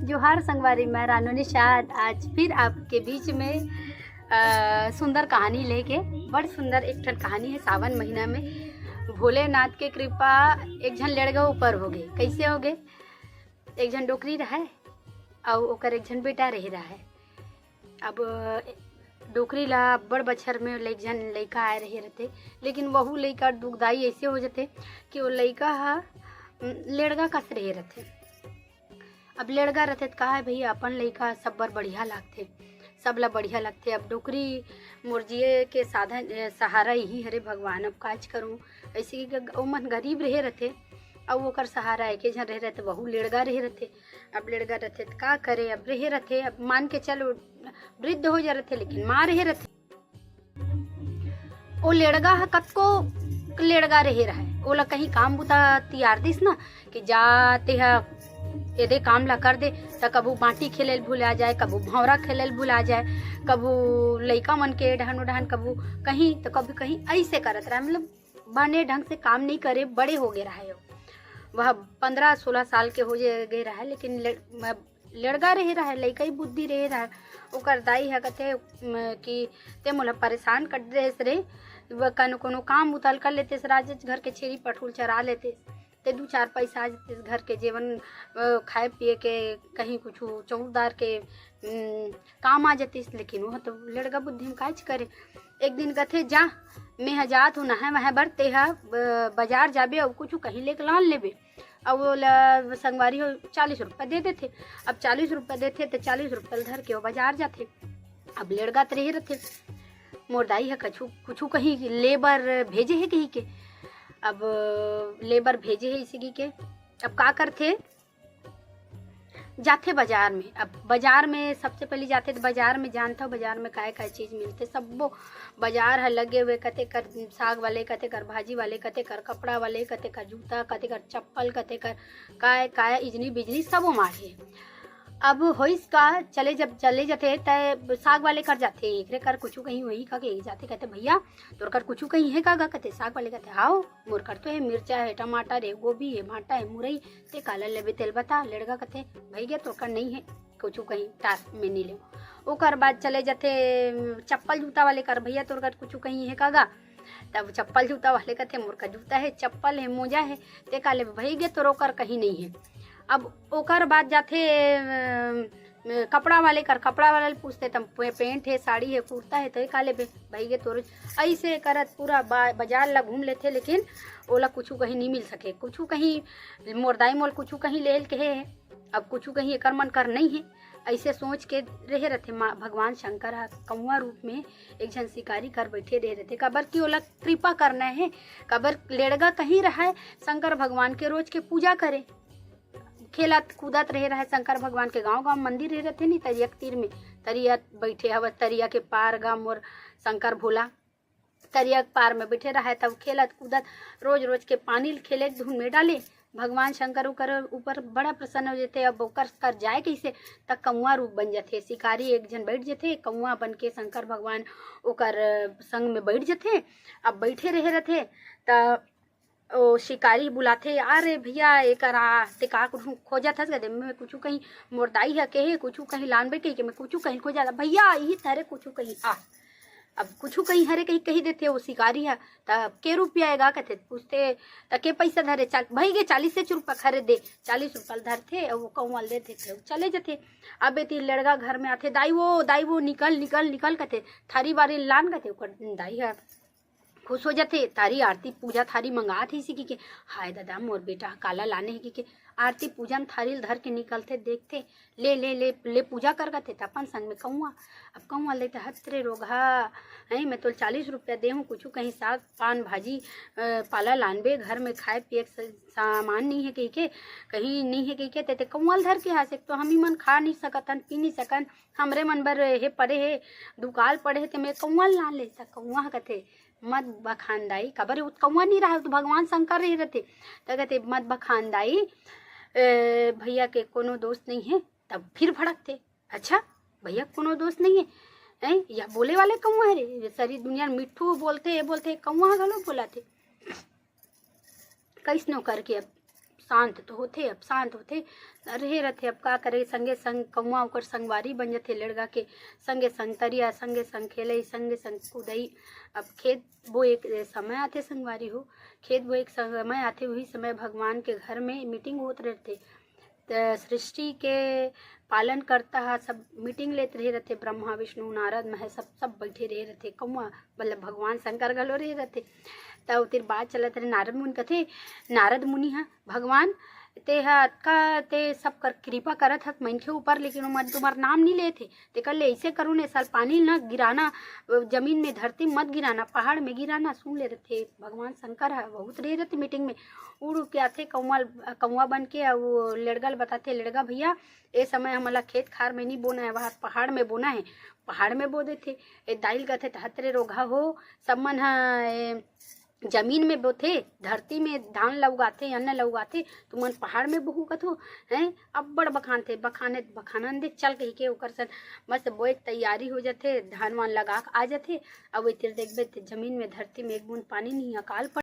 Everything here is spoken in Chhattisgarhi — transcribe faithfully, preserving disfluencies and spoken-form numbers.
जोहार संगवारी, मैं रानू निषाद आज फिर आपके बीच में अ, सुंदर कहानी लेके। बड़ सुंदर एक ठन कहानी है। सावन महीना में भोलेनाथ के कृपा एक झन लेड़गा ऊपर हो गए। कैसे हो गए? एक झन डोकरी रहा है और ओकर एक झन बेटा रह रहा है। अब डोकरी ला बड़ बछर में एक झन लइका आए रहे रहते, लेकिन वहू लइका दुखदाई ऐसे हो जाते कि वो लइका ह लेड़गा कस रहे रहते। अब लेड़गा रहते त का है भैया, अपन लइका सब बर बढ़िया लागथे, सब ला बढ़िया लगथे। अब डोकरी मोर जिए के साधन सहारा यही हरे भगवान, अब काज करूँ। ऐसे कि ओमन गरीब रहे रहते, अउ ओकर सहारा एके झन रहे रहते, वहू लेड़गा रहे रहते। अब लेड़गा रहते त का करे, अब रहे रहते, अब मान के चल वृद्ध हो जा रहते, लेकिन माँ रहे रहते। ओ लेड़गा ह कतको लेड़गा रहे रहे, ओला कहीं काम बुता तियार दिस ना कि जा तेहा एदे काम ला कर दे, त कभू बांटी खेले ल भुला जाए, कभू भौंरा खेले ल भुला जाए, कभू लइका मन के डहन डहन, कभू कहीं त कभू कहीं ऐसे करत रहे। मतलब बने ढंग से काम नहीं करे, बड़े हो गए रहे हो। वह पन्द्रह सोलह साल के हो जे गए रहे, लेकिन ले, लेड़गा रहे रहे, लइका ही बुद्धि रहे रहे। ओकर दाई ह कथे कि ते मोला परेशान कर देस रे, कनो कोनो काम उताल कर लेतेस, राजेश घर के छेरी पठूल चरा लेतेस, ते दू चार पैसा आ जतेस, घर के जेवन खाए पिए के, कहीं कुछ चौकदार के काम आ जतिस। लेकिन वह तो लेड़गा बुद्धि में काज करे। एक दिन कथे, जा मैं ह जात हूँ नहाए वहाए बर, ते ह बाजार जाबे अउ कुछ कहीं लेके लान लेबे। अब ओला संगवारी हो चालीस रुपया दे देथे। अब चालीस रुपया देथे तो चालीस रुपया धर के वो बाजार जाथे। अब लेड़गा त रहे रहथे, मोर दाई ह कछु कुछ कहीं ले बर भेजे है कही के। अब ले बर भेजे है इसी के, अब का करथे, जाथे बाजार में। अब बाजार में सबसे पहले जाथे तो बाजार में जानथव बाजार में काय काय चीज मिलथे, सब्बो बाजार ह लगे हुए, कते कर साग वाले, कते कर भाजी वाले, कते कर कपड़ा वाले, कते कर जूता, कते कर चप्पल, कते कर काय काय इजनी बिजनी सबो माढ़े। अब होइस का, चले जब चले जाथे त साग वाले कर जाथे, एकरे कर कुछ कहीं वही का के जाथे, कहते भैया तोर कर कुछ कहीं है का गा, कहते साग वाले कहते हाओ मोर कर तो है मिर्चा है, टमाटर है, गोभी है, भांटा है, मुरई, ते काला लेबे तेल बता। लेड़गा कथे, भैया तोर कर नहीं है कुछ कहीं, तार में नहीं ले। ओकर बाद चले जाथे चप्पल जूता वाले कर, भैया तोर कर कुछ कहीं है का गा? तब चप्पल जूता वाले कथे मोर का जूता है, चप्पल है, मोजा है, ते का लेबे भैया तोर ओकर कहीं नहीं है। अब ओकर बाद जाथे कपड़ा वाले कर, कपड़ा वाले पूछते तब पेंट है, साड़ी है, कुर्ता है, तो का लेबे भैया तोर। ऐसे करत पूरा बाजार ला घूम लेथे, लेकिन ओला कुछ कहीं नहीं मिल सके। कुछ कहीं मोर दाई मोल कुछ कहीं ले कहे, अब कुछ कहीं एकर मन कर नहीं है। ऐसे सोच के रहे रहथे माँ भगवान शंकर ह कौआ रूप में एक झन शिकारी कर बैठे रहे रहथे, काबर कि ओला कृपा करना है, काबर लेड़गा कहीं रहे शंकर भगवान के रोज के पूजा करे। खेलत कूदत रहे रहे शंकर भगवान के, गांव गांव मंदिर रहे रहथे नी तरिया के तीर में, तरिया बैठे हवस तरिया के पार गा मोर शंकर भोला। तरिया के पार में बैठे रहे तब खेलत कूदत रोज रोज के पानी खेले धुन में डाले। भगवान शंकर ओकर ऊपर बड़ा प्रसन्न हो जाते। अब ओकर कर जाए कैसे, त कौआ रूप बन जाथे। शिकारी एक झन बैठ जाथे कौआ बन के, शंकर भगवान ओकर संग में बैठ जाथे। अब बैठे रहे रहथे त ओ शिकारी बुलाथे, अरे भैया एकर आ, ते का कुछ खोजत हस? कहते मैं कुछ कहीं मोर दाई ह कहे कुछ कहीं लान बैठे के मैं कुछ कहीं खोजा भैया यही तरे कुछ कहीं आ। अब कुछ कहीं हरे कहीं कही देथे वो शिकारी ह। तब के रुपया एगा कहते पूछते, त के पैसा धरे? चाल भाई गे चालीस रुपया खरे दे। चालीस रुपया धरथे अउ वो कौआ ल देथे ते चले जथे। अब एती लड़का घर में आथे, दाई वो दाई वो निकल निकल निकल कहते, थारी बारी लान कहते ओकर दाई ह खुश हो जाथे। थारी आरती पूजा थारी मंगात हे इसी की के, हाय दादा मोर बेटा ह काला लाने हे की के आरती पूजन थारी ल धर के निकलथे, देखथे, ले ले ले ले पूजा कर कथे त अपन संग में कौआ। अब कौआ लेते हतरे रोगहा, हैं मैं तोल चालीस रुपया दे हूँ कुछ कहीं साग पान भाजी पाला लानबे घर में खाए पिए के सामान नहीं है कही के, कहीं नहीं है कही के ते कौआ ल धर के हस। एक तो हम ही मन खा नहीं सकत हन पी नहीं सकन, हमरे मन बर हे पड़े हे दुकाल पड़े हे ते मैं कौआ ल लान ले त कौआ ह कथे मत बखान दाई, काबर वो कौआ नहीं रहा, तो भगवान शंकर रहे रहते। त कहते मत बखान दाई, भैया के कोनो दोस्त नहीं है। तब फिर भड़कते, अच्छा भैया कोनो दोस्त नहीं है, हैं? यह बोले वाले कौआ है रे, सारी दुनिया मिट्ठू बोलते ये बोलते कौआ घलो बोला थे। कैसनो करके अब शांत तो होथे, अब शांत होथे, रहे रथे। अब का करे, संगे संग कौआ ओकर संगवारी बन जथे, लेड़गा के संगे संग तरिया, संगे संग खेलई, संगे संग कूदई। अब खेत बोए के समय आथे संगवारी हो, खेत बोए के समय आथे, उही समय भगवान के घर में मीटिंग होत रहथे। त सृष्टि के पालन करता ह सब मीटिंग लेत रहे रथे, ब्रह्मा, विष्णु, नारद, महेश, सब सब बैठे रहे रथे। कौआ मतलब भगवान शंकर घलो रहे रथे। त उतिर बात चलत रहे, नारद मुनि कथे, नारद मुनि ह भगवान, ते ह अतका ते सब कर कृपा करत हस मनखे ऊपर, लेकिन ओमन तुम्हार नाम नहीं लेत हे। तेकर ले ऐसे करो ने, साल पानी न गिराना, जमीन में, धरती मत गिराना, पहाड़ में गिराना। सुन ले रथे भगवान शंकर ह, बहुत रहे रथे मीटिंग में। उड़ उड़ के आथे कौआ, कौआ बन के, अउ लेड़गा ल बताथे, लेड़गा भैया, ए समय हमला खेत खार में नहीं बोना है, वहाँ पहाड़ में बोना है। पहाड़ में बो देथे। ए दाई ल कथे, हतरे रोगहा हो, सब मन ह ए, जमीन में बोथे, धरती में धान ल उगाथे, अन्न ल उगाथे, तुमन पहाड़ में बोहू कथो, हैं? अब्बड़ बखानथे, बखाने बखानन दे चल कहिके ओकर सन मस्त बोए के तैयारी हो जाथे, धान वान लगा के आ जाथे। अब एतिर देखबे ते जमीन में, धरती में एक बूंद पानी नहीं, अकाल पड़